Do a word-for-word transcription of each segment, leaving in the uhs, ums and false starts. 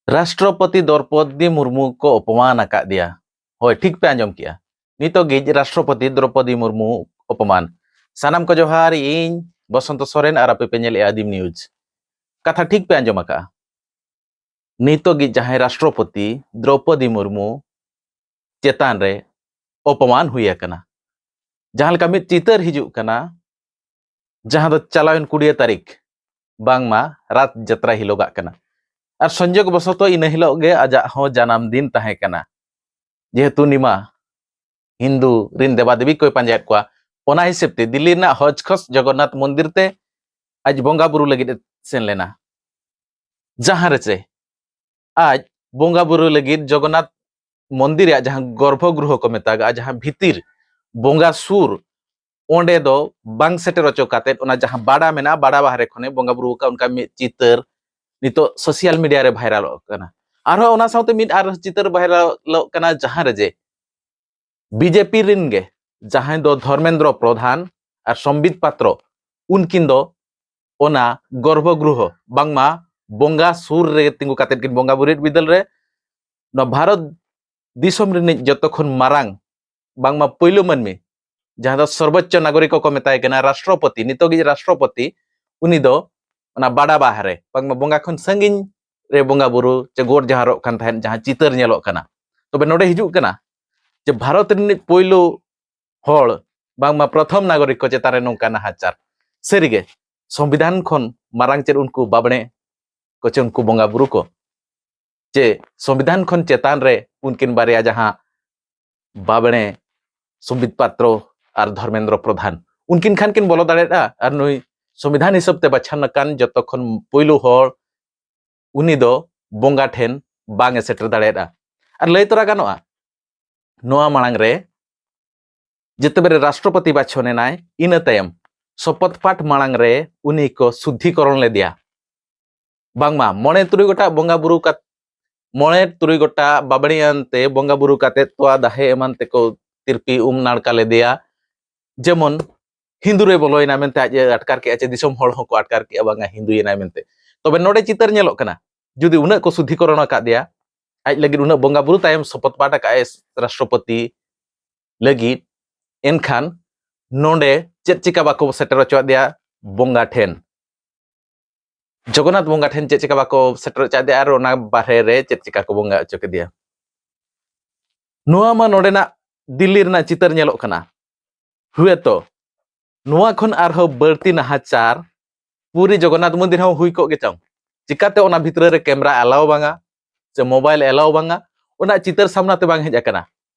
ᱨᱟᱥᱴᱨᱚᱯᱚᱛᱤ ᱫᱨᱚᱯᱚᱫᱤ ᱢᱩᱨᱢᱩ ᱠᱚ ᱚᱯᱚᱢᱟᱱ ᱟᱠᱟᱫᱮᱭᱟ᱾ ᱦᱳᱭ, ᱴᱷᱤᱠ ᱯᱮ ᱟᱸᱡᱚᱢ ᱠᱮᱜᱼᱟ, ᱱᱤᱛᱚᱜ ᱜᱮ ᱨᱟᱥᱴᱨᱚᱯᱚᱛᱤ ᱫᱨᱚᱯᱚᱫᱤ ᱢᱩᱨᱢᱩ ᱚᱯᱚᱢᱟᱱ᱾ ᱥᱟᱱᱟᱢ ᱠᱚ ᱡᱚᱦᱟᱨ, ᱤᱧ ᱵᱚᱥᱚᱱᱛᱚ ᱥᱚᱨᱮᱱ ᱟᱨ ᱟᱯᱮ ᱯᱮ ᱧᱮᱞᱮᱜᱼᱟ ᱟᱹᱫᱤᱢ ᱱᱤᱭᱩᱡᱽ᱾ ᱠᱟᱛᱷᱟ ᱴᱷᱤᱠ ᱯᱮ ᱟᱸᱡᱚᱢ ᱟᱠᱟᱫᱼᱟ, ᱱᱤᱛᱚᱜ ᱜᱮ ᱡᱟᱦᱟᱸᱭ ᱨᱟᱥᱴᱨᱚᱯᱚᱛᱤ ᱫᱨᱚᱯᱚᱫᱤ ᱢᱩᱨᱢᱩ ᱪᱮᱛᱟᱱ ᱨᱮ ᱚᱯᱚᱢᱟᱱ ᱦᱩᱭ ᱟᱠᱟᱱᱟ᱾ ᱡᱟᱦᱟᱸ ᱞᱮᱠᱟ ᱢᱤᱫ ᱪᱤᱛᱟᱹᱨ ᱦᱤᱡᱩᱜ ᱠᱟᱱᱟ, ᱡᱟᱦᱟᱸ ᱫᱚ ᱪᱟᱞᱟᱣᱮᱱ ᱠᱩᱲᱤᱭᱟᱹ ᱛᱟᱹᱨᱤᱠᱷ, ᱵᱟᱝᱢᱟ ᱨᱟᱛ ᱡᱟᱛᱨᱟ ᱦᱤᱞᱳᱜᱟᱜ ᱠᱟᱱᱟ᱾ ᱟᱨ ᱥᱚᱝᱡᱳᱜᱽ ᱵᱚᱥᱚᱛᱚ ᱤᱱᱟᱹ ᱦᱤᱞᱳᱜ ᱜᱮ ᱟᱡᱟᱜ ᱦᱚᱸ ᱡᱟᱱᱟᱢ ᱫᱤᱱ ᱛᱟᱦᱮᱸ ᱠᱟᱱᱟ᱾ ᱡᱮᱦᱮᱛᱩ ᱩᱱᱤ ᱢᱟ ᱦᱤᱱᱫᱩ ᱨᱤᱱ ᱫᱮᱵᱟᱫᱮᱵᱤ ᱠᱚᱭ ᱯᱟᱸᱡᱟᱭᱮᱫ ᱠᱚᱣᱟ, ᱚᱱᱟ ᱦᱤᱥᱟᱹᱵ ᱛᱮ ᱫᱤᱞᱞᱤ ᱨᱮᱱᱟᱜ ᱦᱚᱡᱽ ᱠᱷᱚᱥ ᱡᱚᱜᱚᱱᱱᱟᱛᱷ ᱢᱚᱱᱫᱤᱨ ᱛᱮ ᱟᱡ ᱵᱚᱸᱜᱟ ᱵᱩᱨᱩ ᱞᱟᱹᱜᱤᱫ ᱮ ᱥᱮᱱ ᱞᱮᱱᱟ᱾ ᱡᱟᱦᱟᱸ ᱨᱮ ᱪᱮ ᱟᱡ ᱵᱚᱸᱜᱟ ᱵᱩᱨᱩ ᱞᱟᱹᱜᱤᱫ ᱡᱚᱜᱚᱱᱱᱟᱛᱷ ᱢᱚᱱᱫᱤᱨ ᱨᱮᱭᱟᱜ ᱡᱟᱦᱟᱸ ᱜᱚᱨᱵᱷᱚ ᱜᱨᱚᱦᱚ ᱠᱚ ᱢᱮᱛᱟᱜᱟᱜᱼᱟ, ᱡᱟᱦᱟᱸ ᱵᱷᱤᱛᱤᱨ ᱵᱚᱸᱜᱟ ᱥᱩᱨ, ᱚᱸᱰᱮ ᱫᱚ ᱵᱟᱝ ᱥᱮᱴᱮᱨ ᱦᱚᱪᱚ ᱠᱟᱛᱮᱫ ᱚᱱᱟ ᱡᱟᱦᱟᱸ ᱵᱟᱰᱟ ᱢᱮᱱᱟᱜᱼᱟ, ᱵᱟᱰᱟ ᱵᱟᱦᱨᱮ ᱠᱷᱚᱱᱮ ᱵᱚᱸᱜᱟ ᱵᱩᱨᱩ ᱟᱠᱟᱫ, ᱚᱱᱠᱟ ᱢᱤᱫ ᱪᱤᱛᱟᱹᱨ ᱱᱤᱛᱚᱜ ᱥᱳᱥᱟᱞ ᱢᱤᱰᱤᱭᱟ ᱨᱮ ᱵᱷᱟᱭᱨᱟᱞᱚᱜ ᱠᱟᱱᱟ᱾ ᱟᱨᱦᱚᱸ ᱚᱱᱟ ᱥᱟᱶᱛᱮ ᱢᱤᱫ ᱟᱨ ᱪᱤᱛᱟᱹᱨ ᱵᱷᱟᱭᱨᱟᱞᱚᱜ ᱠᱟᱱᱟ, ᱡᱟᱦᱟᱸ ᱨᱮ ᱡᱮ ᱵᱤᱡᱮᱯᱤ ᱨᱤᱱ ᱜᱮ ᱡᱟᱦᱟᱸᱭ ᱫᱚ ᱫᱷᱚᱨᱢᱮᱱᱫᱨᱚ ᱯᱨᱚᱫᱷᱟᱱ ᱟᱨ ᱥᱚᱢᱵᱤᱛ ᱯᱟᱛᱨᱚ, ᱩᱱᱠᱤᱱ ᱫᱚ ᱚᱱᱟ ᱜᱚᱨᱵᱷᱚ ᱜᱨᱚᱦᱚ ᱵᱟᱝᱢᱟ ᱵᱚᱸᱜᱟ ᱥᱩᱨ ᱨᱮ ᱛᱤᱸᱜᱩ ᱠᱟᱛᱮᱫ ᱠᱤᱱ ᱵᱚᱸᱜᱟ ᱵᱩᱨᱩᱭᱮᱫ ᱵᱤᱫᱟᱹᱞ ᱨᱮ ᱱᱚᱣᱟ ᱵᱷᱟᱨᱚᱛ ᱫᱤᱥᱚᱢ ᱨᱤᱱᱤᱡ ᱡᱚᱛᱚ ᱠᱷᱚᱱ ᱢᱟᱨᱟᱝ ᱵᱟᱝᱢᱟ ᱯᱳᱭᱞᱳ ᱢᱟᱹᱱᱢᱤ, ᱡᱟᱦᱟᱸ ᱫᱚ ᱥᱚᱨᱵᱚᱪᱪᱚ ᱱᱟᱜᱚᱨᱤᱠ ᱠᱚ ᱢᱮᱛᱟᱭ ᱠᱟᱱᱟ, ᱨᱟᱥᱴᱨᱚᱯᱚᱛᱤ, ᱱᱤᱛᱚᱜᱤᱡ ᱨᱟᱥᱴᱨᱚᱯᱚᱛᱤ, ᱩᱱᱤ ᱫᱚ ᱚᱱᱟ ᱵᱟᱰᱟ ᱵᱟᱦᱨᱮ ᱵᱟᱝᱢᱟ ᱵᱚᱸᱜᱟ ᱠᱷᱚᱱ ᱥᱟᱺᱜᱤᱧ ᱨᱮ ᱵᱚᱸᱜᱟ ᱵᱩᱨᱩ ᱪᱮ ᱜᱚᱰ ᱡᱚᱦᱟᱨᱚᱜ ᱠᱟᱱ ᱛᱟᱦᱮᱸᱫ, ᱡᱟᱦᱟᱸ ᱪᱤᱛᱟᱹᱨ ᱧᱮᱞᱚᱜ ᱠᱟᱱᱟ᱾ ᱛᱚᱵᱮ ᱱᱚᱰᱮ ᱦᱤᱡᱩᱜ ᱠᱟᱱᱟ ᱡᱮ ᱵᱷᱟᱨᱚᱛ ᱨᱤᱱᱤᱡ ᱯᱳᱭᱞᱳ ᱦᱚᱲ ᱵᱟᱝᱢᱟ ᱯᱨᱚᱛᱷᱚᱢ ᱱᱟᱜᱚᱨᱤᱠ ᱠᱚ ᱪᱮᱛᱟᱱ ᱨᱮ ᱱᱚᱝᱠᱟ ᱱᱟᱦᱟᱪᱟᱨ᱾ ᱥᱟᱹᱨᱤᱜᱮ ᱥᱚᱝᱵᱤᱫᱷᱟᱱ ᱠᱷᱚᱱ ᱢᱟᱨᱟᱝ ᱪᱮᱫ ᱩᱱᱠᱩ ᱵᱟᱵᱽᱲᱮ ᱠᱚ ᱪᱮ ᱩᱱᱠᱩ ᱵᱚᱸᱜᱟ ᱵᱩᱨᱩ ᱠᱚ ᱪᱮ ᱥᱚᱝᱵᱤᱫᱷᱟᱱ ᱠᱷᱚᱱ ᱪᱮᱛᱟᱱ ᱨᱮ ᱩᱱᱠᱤᱱ ᱵᱟᱨᱭᱟ ᱡᱟᱦᱟᱸ ᱵᱟᱵᱽᱲᱮ ᱥᱚᱢᱵᱤᱛ ᱯᱟᱛᱨᱚ ᱟᱨ ᱫᱷᱚᱨᱢᱮᱱᱫᱨᱚ ᱯᱨᱚᱫᱷᱟᱱ, ᱩᱱᱠᱤᱱ ᱠᱷᱟᱱ ᱠᱤᱱ ᱵᱚᱞᱚ ᱫᱟᱲᱮᱭᱟᱜᱼᱟ᱾ ᱟᱨ ᱱᱩᱭ ᱥᱚᱝᱵᱤᱫᱷᱟᱱ ᱦᱤᱥᱟᱹᱵ ᱛᱮ ᱵᱟᱪᱷᱟᱱ ᱟᱠᱟᱱ ᱡᱚᱛᱚ ᱠᱷᱚᱱ ᱯᱳᱭᱞᱳ ᱦᱚᱲ, ᱩᱱᱤ ᱫᱚ ᱵᱚᱸᱜᱟ ᱴᱷᱮᱱ ᱵᱟᱝ ᱮ ᱥᱮᱴᱮᱨ ᱫᱟᱲᱮᱭᱟᱜᱼᱟ᱾ ᱟᱨ ᱞᱟᱹᱭ ᱛᱚᱨᱟ ᱜᱟᱱᱚᱜᱼᱟ, ᱱᱚᱣᱟ ᱢᱟᱲᱟᱝ ᱨᱮ ᱡᱮᱛᱮᱵᱮᱞᱮ ᱨᱟᱥᱴᱨᱚᱯᱚᱛᱤ ᱵᱟᱪᱷᱚᱱ ᱮᱱᱟᱭ, ᱤᱱᱟᱹ ᱛᱟᱭᱚᱢ ᱥᱚᱯᱚᱛ ᱯᱟᱴ ᱢᱟᱲᱟᱝ ᱨᱮ ᱩᱱᱤ ᱠᱚ ᱥᱩᱫᱽᱫᱷᱤᱠᱚᱨᱚᱱ ᱞᱮᱫᱮᱭᱟ᱾ ᱵᱟᱝᱢᱟ ᱢᱚᱬᱮ ᱛᱩᱨᱩᱭ ᱜᱚᱴᱟᱝ ᱵᱚᱸᱜᱟ ᱵᱩᱨᱩ ᱠᱟᱛ-, ᱢᱚᱬᱮ ᱛᱩᱨᱩᱭ ᱜᱚᱴᱟᱝ ᱵᱟᱵᱽᱲᱤᱭᱟᱱ ᱛᱮ ᱵᱚᱸᱜᱟ ᱵᱩᱨᱩ ᱠᱟᱛᱮᱫ ᱛᱚᱣᱟ ᱫᱟᱦᱮ ᱮᱢᱟᱱ ᱛᱮᱠᱚ ᱛᱤᱨᱯᱤ ᱩᱢ ᱱᱟᱲᱠᱟ ᱞᱮᱫᱮᱭᱟ᱾ ᱡᱮᱢᱚᱱ ᱦᱤᱱᱫᱩ ᱨᱮ ᱵᱚᱞᱚᱭᱮᱱᱟ ᱢᱮᱱᱛᱮ ᱟᱡ ᱮ ᱟᱴᱠᱟᱨ ᱠᱮᱜᱼᱟ, ᱪᱮ ᱫᱤᱥᱚᱢ ᱦᱚᱲ ᱦᱚᱸᱠᱚ ᱟᱴᱠᱟᱨ ᱠᱮᱜᱼᱟ, ᱵᱟᱝᱟ ᱦᱤᱱᱫᱩᱭᱮᱱᱟᱭ ᱢᱮᱱᱛᱮ᱾ ᱛᱚᱵᱮ ᱱᱚᱰᱮ ᱪᱤᱛᱟᱹᱨ ᱧᱮᱞᱚᱜ ᱠᱟᱱᱟ, ᱡᱩᱫᱤ ᱩᱱᱟᱹᱜ ᱠᱚ ᱥᱩᱫᱷᱤᱠᱚᱨᱚᱱ ᱟᱠᱟᱫᱮᱭᱟ, ᱟᱡ ᱞᱟᱹᱜᱤᱫ ᱩᱱᱟᱹᱜ ᱵᱚᱸᱜᱟ ᱵᱩᱨᱩ ᱛᱟᱭᱚᱢ ᱥᱚᱯᱚᱛ ᱯᱟᱴ ᱟᱠᱟᱫ ᱟᱭ ᱨᱟᱥᱴᱨᱚᱯᱚᱛᱤ ᱞᱟᱹᱜᱤᱫ, ᱮᱱᱠᱷᱟᱱ ᱱᱚᱰᱮ ᱪᱮᱫ ᱪᱤᱠᱟ ᱵᱟᱠᱚ ᱥᱮᱴᱮᱨ ᱦᱚᱪᱚᱣᱟᱫᱮᱭᱟ ᱵᱚᱸᱜᱟ ᱴᱷᱮᱱ? ᱡᱚᱜᱚᱱᱱᱟᱛᱷ ᱵᱚᱸᱜᱟ ᱴᱷᱮᱱ ᱪᱮᱫ ᱪᱤᱠᱟ ᱵᱟᱠᱚ ᱥᱮᱴᱮᱨ ᱦᱚᱪᱚᱣᱟᱫᱮᱭᱟ ᱟᱨ ᱚᱱᱟ ᱵᱟᱦᱨᱮ ᱨᱮ ᱪᱮᱫ ᱪᱤᱠᱟ ᱠᱚ ᱵᱚᱸᱜᱟ ᱦᱚᱪᱚ ᱠᱮᱫᱮᱭᱟ? ᱱᱚᱣᱟ ᱢᱟ ᱱᱚᱰᱮᱱᱟᱜ ᱫᱤᱞᱞᱤ ᱨᱮᱱᱟᱜ ᱪᱤᱛᱟᱹᱨ ᱧᱮᱞᱚᱜ ᱠᱟᱱᱟ᱾ ᱦᱩᱭᱛᱚ ᱱᱚᱣᱟ ᱠᱷᱚᱱ ᱟᱨᱦᱚᱸ ᱵᱟᱹᱲᱛᱤ ᱱᱟᱦᱟᱪᱟᱨ ᱯᱩᱨᱤ ᱡᱚᱜᱚᱱᱱᱟᱛᱷ ᱢᱚᱱᱫᱤᱨ ᱦᱚᱸ ᱦᱩᱭ ᱠᱚᱜ ᱜᱮ ᱪᱚᱝ, ᱪᱤᱠᱟᱛᱮ ᱚᱱᱟ ᱵᱷᱤᱛᱨᱤ ᱨᱮ ᱠᱮᱢᱨᱟ ᱮᱞᱟᱣ ᱵᱟᱝᱟ, ᱥᱮ ᱢᱳᱵᱟᱭᱤᱞ ᱮᱞᱟᱣ ᱵᱟᱝᱟ, ᱚᱱᱟ ᱪᱤᱛᱟᱹᱨ ᱥᱟᱢᱱᱟ ᱛᱮ ᱵᱟᱝ ᱦᱮᱡ ᱟᱠᱟᱱᱟ?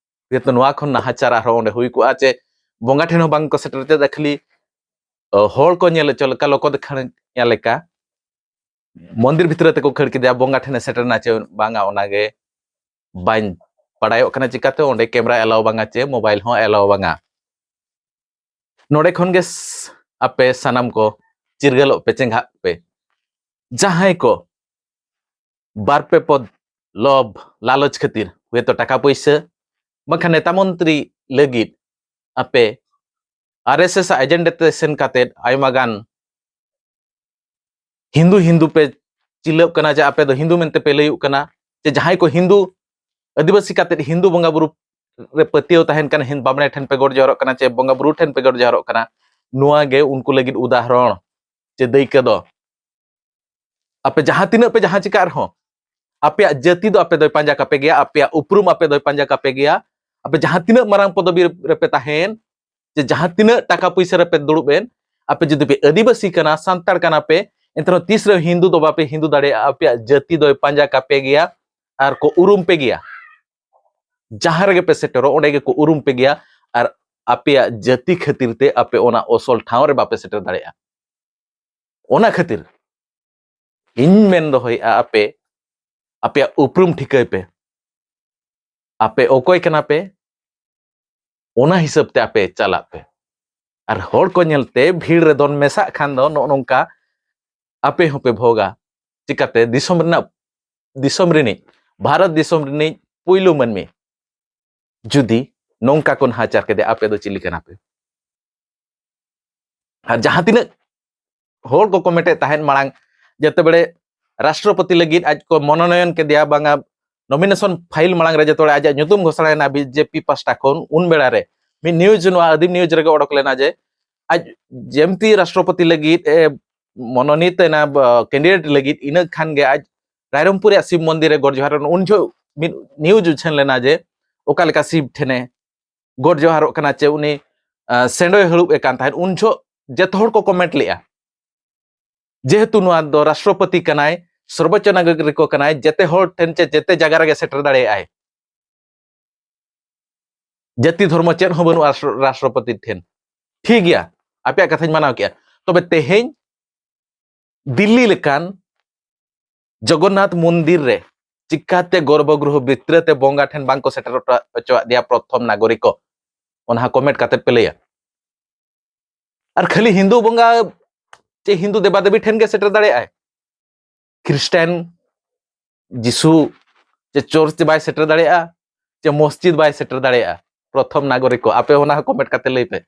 ᱡᱮᱦᱮᱛᱩ ᱱᱚᱣᱟ ᱠᱷᱚᱱ ᱱᱟᱦᱟᱪᱟᱨ ᱟᱨᱦᱚᱸ ᱚᱸᱰᱮ ᱦᱩᱭ ᱠᱚᱜᱼᱟ, ᱪᱮ ᱵᱚᱸᱜᱟ ᱴᱷᱮᱱ ᱦᱚᱸ ᱵᱟᱝ ᱠᱚ ᱥᱮᱴᱮᱨ ᱛᱮ ᱠᱷᱟᱹᱞᱤ, ᱚ, ᱦᱚᱲ ᱠᱚ ᱧᱮᱞ ᱦᱚᱪᱚ ᱞᱮᱠᱟ, ᱞᱚᱠᱚ ᱫᱮᱠᱷᱟᱱ ᱞᱮᱠᱟ ᱢᱚᱱᱫᱤᱨ ᱵᱷᱤᱛᱨᱤ ᱛᱮᱠᱚ ᱠᱷᱟᱹᱲ ᱠᱮᱫᱮᱭᱟ, ᱵᱚᱸᱜᱟ ᱴᱷᱮᱱᱮ ᱥᱮᱴᱮᱨ ᱮᱱᱟ ᱪᱮ ᱵᱟᱝᱟ, ᱚᱱᱟᱜᱮ ᱵᱟᱹᱧ ᱵᱟᱲᱟᱭᱚᱜ ᱠᱟᱱᱟ ᱪᱤᱠᱟᱛᱮ ᱚᱸᱰᱮ ᱠᱮᱢᱨᱟ ᱮᱞᱟᱣ ᱵᱟᱝᱟ ᱪᱮ ᱢᱳᱵᱟᱭᱤᱞ ᱦᱚᱸ ᱮᱞᱟᱣ ᱵᱟᱝᱟ᱾ ᱱᱚᱰᱮ ᱠᱷᱚᱱ ᱜᱮ ᱥ-, ᱟᱯᱮ ᱥᱟᱱᱟᱢ ᱠᱚ ᱪᱤᱨᱜᱟᱹᱞᱚᱜ ᱯᱮ, ᱪᱮᱸᱜᱷᱟᱜ ᱯᱮ᱾ ᱡᱟᱦᱟᱸᱭ ᱠᱚ ᱵᱟᱨ ᱯᱮ ᱯᱚᱫ ᱞᱚᱵᱷ ᱞᱟᱞᱚᱪ ᱠᱷᱟᱹᱛᱤᱨ, ᱦᱚᱭᱛᱚ ᱴᱟᱠᱟ ᱯᱩᱭᱥᱟᱹ ᱵᱟᱝᱠᱷᱟᱱ ᱱᱮᱛᱟ ᱢᱚᱱᱛᱨᱤ ᱞᱟᱹᱜᱤᱫ ᱟᱯᱮ ᱟᱨ ᱮᱥ ᱮᱥ ᱟᱜ ᱮᱡᱮᱱᱰᱟ ᱛᱮ ᱥᱮᱱ ᱠᱟᱛᱮᱫ ᱟᱭᱢᱟ ᱜᱟᱱ ᱦᱤᱱᱫᱩ ᱦᱤᱱᱫᱩ ᱯᱮ ᱪᱤᱞᱟᱹᱜ ᱠᱟᱱᱟ, ᱡᱮ ᱟᱯᱮ ᱫᱚ ᱦᱤᱱᱫᱩ ᱢᱮᱱᱛᱮ ᱯᱮ ᱞᱟᱹᱭᱚᱜ ᱠᱟᱱᱟ, ᱡᱮ ᱡᱟᱦᱟᱸᱭ ᱠᱚ ᱦᱤᱱᱫᱩ ᱟᱹᱫᱤᱵᱟᱹᱥᱤ ᱠᱟᱛᱮᱫ ᱦᱤᱱᱫᱩ ᱵᱚᱸᱜᱟ ᱵᱩᱨᱩ ᱨᱮ ᱯᱟᱹᱛᱭᱟᱹᱣ ᱛᱟᱦᱮᱱ ᱠᱟᱱᱟ, ᱦᱤᱱ ᱵᱟᱢᱱᱮ ᱴᱷᱮᱱ ᱯᱮ ᱜᱚᱰ ᱡᱚᱦᱟᱨᱚᱜ ᱠᱟᱱᱟ ᱪᱮ ᱵᱚᱸᱜᱟ ᱵᱩᱨᱩ ᱴᱷᱮᱱ ᱯᱮ ᱜᱚᱰ ᱡᱚᱦᱟᱨᱚᱜ ᱠᱟᱱᱟ, ᱱᱚᱣᱟ ᱜᱮ ᱩᱱᱠᱩ ᱞᱟᱹᱜᱤᱫ ᱩᱫᱟᱦᱚᱨᱚᱱ ᱪᱮ ᱫᱟᱹᱭᱠᱟᱹ ᱫᱚ᱾ ᱟᱯᱮ ᱡᱟᱦᱟᱸ ᱛᱤᱱᱟᱹᱜ ᱯᱮ ᱡᱟᱦᱟᱸ ᱪᱤᱠᱟᱹᱜ ᱨᱮᱦᱚᱸ, ᱟᱯᱮᱭᱟᱜ ᱡᱟᱹᱛᱤ ᱫᱚ ᱟᱯᱮ ᱫᱚᱭ ᱯᱟᱸᱡᱟ ᱠᱟᱯᱮ ᱜᱮᱭᱟ, ᱟᱯᱮᱭᱟᱜ ᱩᱯᱨᱩᱢ ᱟᱯᱮ ᱫᱚᱭ ᱯᱟᱸᱡᱟ ᱠᱟᱯᱮ ᱜᱮᱭᱟ᱾ ᱟᱯᱮ ᱡᱟᱦᱟᱸ ᱛᱤᱱᱟᱹᱜ ᱢᱟᱨᱟᱝ ᱯᱚᱫᱚᱵᱤ ᱨᱮᱯᱮ ᱛᱟᱦᱮᱱ, ᱡᱮ ᱡᱟᱦᱟᱸ ᱛᱤᱱᱟᱹᱜ ᱴᱟᱠᱟ ᱯᱩᱭᱥᱟᱹ ᱨᱮᱯᱮ ᱫᱩᱲᱩᱵ ᱮᱱ, ᱟᱯᱮ ᱡᱩᱫᱤ ᱯᱮ ᱟᱹᱫᱤᱵᱟᱹᱥᱤ ᱠᱟᱱᱟ, ᱥᱟᱱᱛᱟᱲ ᱠᱟᱱᱟ ᱯᱮ, ᱮᱱᱛᱮ ᱨᱮᱦᱚᱸ ᱛᱤᱥ ᱨᱮᱦᱚᱸ ᱦᱤᱱᱫᱩ ᱫᱚ ᱵᱟᱯᱮ ᱦᱤᱱᱫᱩ ᱫᱟᱲᱮᱭᱟᱜᱼᱟ᱾ ᱟᱯᱮᱭᱟᱜ ᱡᱟᱹᱛᱤ ᱫᱚᱭ ᱯᱟᱸᱡᱟ ᱠᱟᱯᱮ ᱜᱮᱭᱟ ᱟᱨ ᱠᱚ ᱩᱨᱩᱢ ᱯᱮ ᱜᱮᱭᱟ᱾ ᱡᱟᱦᱟᱸ ᱨᱮᱜᱮ ᱯᱮ ᱥᱮᱴᱮᱨᱚᱜ, ᱚᱸᱰᱮ ᱜᱮᱠᱚ ᱩᱨᱩᱢ ᱯᱮ ᱜᱮᱭᱟ᱾ ᱟᱨ ᱟᱯᱮᱭᱟᱜ ᱡᱟᱹᱛᱤ ᱠᱷᱟᱹᱛᱤᱨ ᱛᱮ ᱟᱯᱮ ᱚᱱᱟ ᱚᱥᱚᱞ ᱴᱷᱟᱶ ᱨᱮ ᱵᱟᱯᱮ ᱥᱮᱴᱮᱨ ᱫᱟᱲᱮᱭᱟᱜᱼᱟ᱾ ᱚᱱᱟ ᱠᱷᱟᱹᱛᱤᱨ ᱤᱧ ᱢᱮᱱ ᱫᱚᱦᱚᱭᱮᱫᱼᱟ, ᱟᱯᱮ ᱟᱯᱮᱭᱟᱜ ᱩᱯᱨᱩᱢ ᱴᱷᱤᱠᱟᱹᱭ ᱯᱮ, ᱟᱯᱮ ᱚᱠᱚᱭ ᱠᱟᱱᱟ ᱯᱮ, ᱚᱱᱟ ᱦᱤᱥᱟᱹᱵ ᱛᱮ ᱟᱯᱮ ᱪᱟᱞᱟᱜ ᱯᱮ᱾ ᱟᱨ ᱦᱚᱲ ᱠᱚ ᱧᱮᱞᱛᱮ ᱵᱷᱤᱲ ᱨᱮ ᱫᱚᱱ ᱢᱮᱥᱟᱜ ᱠᱷᱟᱱ ᱫᱚ ᱱᱚᱜᱼᱚ ᱱᱚᱝᱠᱟ ᱟᱯᱮ ᱦᱚᱸᱯᱮ ᱵᱷᱳᱜᱟ᱾ ᱪᱤᱠᱟᱛᱮ ᱫᱤᱥᱚᱢ ᱨᱮᱱᱟᱜ, ᱫᱤᱥᱚᱢ ᱨᱤᱱᱤᱡ, ᱵᱷᱟᱨᱚᱛ ᱫᱤᱥᱚᱢ ᱨᱤᱱᱤᱡ ᱯᱩᱭᱞᱩ ᱢᱟᱹᱱᱢᱤ ᱡᱩᱫᱤ ᱱᱚᱝᱠᱟ ᱠᱚ ᱱᱟᱦᱟᱪᱟᱨ ᱠᱮᱫᱮ, ᱟᱯᱮ ᱫᱚ ᱪᱤᱞᱤ ᱠᱟᱱᱟ ᱯᱮ? ᱟᱨ ᱡᱟᱦᱟᱸ ᱛᱤᱱᱟᱹᱜ ᱦᱚᱲ ᱠᱚᱠᱚ ᱢᱮᱛᱮᱫ ᱛᱟᱦᱮᱸᱫ ᱢᱟᱲᱟᱝ, ᱡᱮᱛᱮ ᱵᱮᱲᱮ ᱨᱟᱥᱴᱨᱚᱯᱚᱛᱤ ᱞᱟᱹᱜᱤᱫ ᱟᱡ ᱠᱚ ᱢᱚᱱᱳᱱᱚᱭᱚᱱ ᱠᱮᱫᱮᱭᱟ, ᱵᱟᱝᱟ, ᱱᱚᱢᱤᱱᱮᱥᱚᱱ ᱯᱷᱟᱭᱤᱞ ᱢᱟᱲᱟᱝ ᱨᱮ ᱡᱚᱛᱚ ᱦᱚᱲ ᱟᱡᱟᱜ ᱧᱩᱛᱩᱢ ᱜᱷᱳᱥᱚᱬᱟᱭᱮᱱᱟ ᱵᱤᱡᱮᱯᱤ ᱯᱟᱥᱴᱟ ᱠᱷᱚᱱ, ᱩᱱ ᱵᱮᱲᱟ ᱨᱮ ᱢᱤᱫ ᱱᱤᱭᱩᱡᱽ, ᱱᱚᱣᱟ ᱟᱹᱫᱤᱢ ᱱᱤᱭᱩᱡᱽ ᱨᱮᱜᱮ ᱚᱰᱚᱠ ᱞᱮᱱᱟ ᱡᱮ ᱟᱡ ᱡᱮᱢᱛᱤ ᱨᱟᱥᱴᱨᱚᱯᱚᱛᱤ ᱞᱟᱹᱜᱤᱫ ᱮ ᱢᱚᱱᱳᱱᱤᱛ ᱮᱱᱟ, ᱠᱮᱱᱰᱤᱰᱮᱴ ᱞᱟᱹᱜᱤᱫ, ᱤᱱᱟᱹ ᱠᱷᱟᱱ ᱜᱮ ᱟᱡ ᱨᱟᱭᱨᱚᱝᱯᱩᱨ ᱨᱮᱭᱟᱜ ᱥᱤᱵ ᱢᱚᱱᱫᱤᱨ ᱨᱮ ᱜᱚᱰ ᱡᱚᱦᱟᱨ᱾ ᱩᱱ ᱡᱚᱦᱚᱜ ᱢᱤᱫ ᱱᱤᱭᱩᱡᱽ ᱩᱪᱷᱟᱹᱱ ᱞᱮᱱᱟ ᱡᱮ ᱚᱠᱟ ᱞᱮᱠᱟ ᱥᱤᱵ ᱴᱷᱮᱱᱮ ᱜᱚᱰ ᱡᱚᱦᱟᱨᱚᱜ ᱠᱟᱱᱟ, ᱪᱮ ᱩᱱᱤ, ᱟᱸ, ᱥᱮᱸᱰᱚᱭ ᱦᱟᱹᱲᱩᱵ ᱮ ᱠᱟᱱ ᱛᱟᱦᱮᱸᱫ᱾ ᱩᱱ ᱡᱚᱦᱚᱜ ᱡᱚᱛᱚ ᱦᱚᱲ ᱠᱚ ᱠᱚᱢᱮᱱᱴ ᱞᱮᱜᱼᱟ, ᱡᱮᱦᱮᱛᱩ ᱱᱚᱣᱟ ᱫᱚ ᱨᱟᱥᱴᱨᱚᱯᱚᱛᱤ ᱠᱟᱱᱟᱭ, ᱥᱚᱨᱵᱚᱪᱪᱚ ᱱᱟᱜᱚᱨᱤᱠ ᱠᱟᱱᱟᱭ, ᱡᱮᱛᱮ ᱦᱚᱲ ᱴᱷᱮᱱ ᱪᱮ ᱡᱮᱛᱮ ᱡᱟᱭᱜᱟ ᱨᱮᱜᱮ ᱥᱮᱴᱮᱨ ᱫᱟᱲᱮᱭᱟᱜᱼᱟᱭ, ᱡᱟᱹᱛᱤ ᱫᱷᱚᱨᱢᱚ ᱪᱮᱫ ᱦᱚᱸ ᱵᱟᱹᱱᱩᱜᱼᱟ ᱨᱟᱥᱴᱨᱚ-, ᱨᱟᱥᱴᱨᱚᱯᱚᱛᱤ ᱴᱷᱮᱱ᱾ ᱴᱷᱤᱠ ᱜᱮᱭᱟ, ᱟᱯᱮᱭᱟᱜ ᱠᱟᱛᱷᱟᱧ ᱢᱟᱱᱟᱣ ᱠᱮᱜᱼᱟ᱾ ᱛᱚᱵᱮ ᱛᱮᱦᱮᱧ ᱫᱤᱞᱞᱤ ᱞᱮᱠᱟᱱ ᱡᱚᱜᱚᱱᱱᱟᱛᱷ ᱢᱚᱱᱫᱤᱨ ᱨᱮ ᱪᱤᱠᱟᱛᱮ ᱜᱚᱨᱵᱷᱚᱜᱨᱤᱦᱚ ᱵᱷᱤᱛᱨᱤ ᱛᱮ ᱵᱚᱸᱜᱟ ᱴᱷᱮᱱ ᱵᱟᱝᱠᱚ ᱥᱮᱴᱮᱨ ᱦᱚᱴᱚ ᱦᱚᱪᱚᱣᱟᱜ ᱫᱮᱭᱟ ᱯᱨᱚᱛᱷᱚᱢ ᱱᱟᱜᱚᱨᱤᱠ ᱠᱚ? ᱚᱱᱟ ᱦᱚᱸ ᱠᱚᱢᱮᱱᱴ ᱠᱟᱛᱮ ᱯᱮ ᱞᱟᱹᱭᱟ᱾ ᱟᱨ ᱠᱷᱟᱹᱞᱤ ᱦᱤᱱᱫᱩ ᱵᱚᱸᱜᱟ ᱪᱮ ᱦᱤᱱᱫᱩ ᱫᱮᱵᱟᱫᱮᱵᱤ ᱴᱷᱮᱱ ᱜᱮ ᱥᱮᱴᱮᱨ ᱫᱟᱲᱮᱭᱟᱜᱼᱟᱭ? ᱠᱷᱨᱤᱥᱴᱟᱱ, ᱡᱤᱥᱩ, ᱪᱮ ᱪᱟᱨᱪ ᱵᱟᱭ ᱥᱮᱴᱮᱨ ᱫᱟᱲᱮᱭᱟᱜᱼᱟ, ᱪᱮ ᱢᱚᱥᱡᱤᱫ ᱵᱟᱭ ᱥᱮᱴᱮᱨ ᱫᱟᱲᱮᱭᱟᱜᱼᱟ? ᱯᱨᱚᱛᱷᱚᱢ ᱱᱟᱜᱚᱨᱤᱠ ᱠᱚ, ᱟᱯᱮ ᱚᱱᱟ ᱦᱚᱸ ᱠᱚᱢᱮᱱᱴ ᱠᱟᱛᱮ ᱞᱟᱹᱭ ᱯᱮ᱾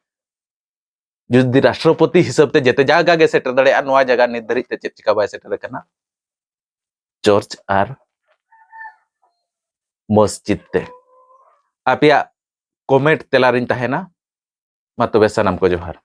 ᱡᱩᱫᱤ ᱨᱟᱥᱴᱨᱚᱯᱚᱛᱤ ᱦᱤᱥᱟᱹᱵ ᱛᱮ ᱡᱮᱛᱮ ᱡᱟᱭᱜᱟ ᱜᱮ ᱥᱮᱴᱮᱨ ᱫᱟᱲᱮᱭᱟᱜᱼᱟ, ᱱᱚᱣᱟ ᱡᱟᱭᱜᱟ ᱱᱤᱛ ᱫᱷᱟᱹᱨᱤᱡ ᱛᱮ ᱪᱮᱫ ᱪᱤᱠᱟ ᱵᱟᱭ ᱥᱮᱴᱮᱨ ᱟᱠᱟᱱᱟ? ᱪᱟᱨᱪ ᱟᱨ ᱢᱚᱥᱡᱤᱫ ᱛᱮ᱾ ᱟᱯᱮᱭᱟᱜ ᱠᱚᱢᱮᱱᱴ ᱛᱮᱞᱟᱨᱤᱧ ᱛᱟᱦᱮᱱᱟ᱾ ᱢᱟ ᱛᱚᱵᱮ ᱥᱟᱱᱟᱢ ᱠᱚ ᱡᱚᱦᱟᱨ᱾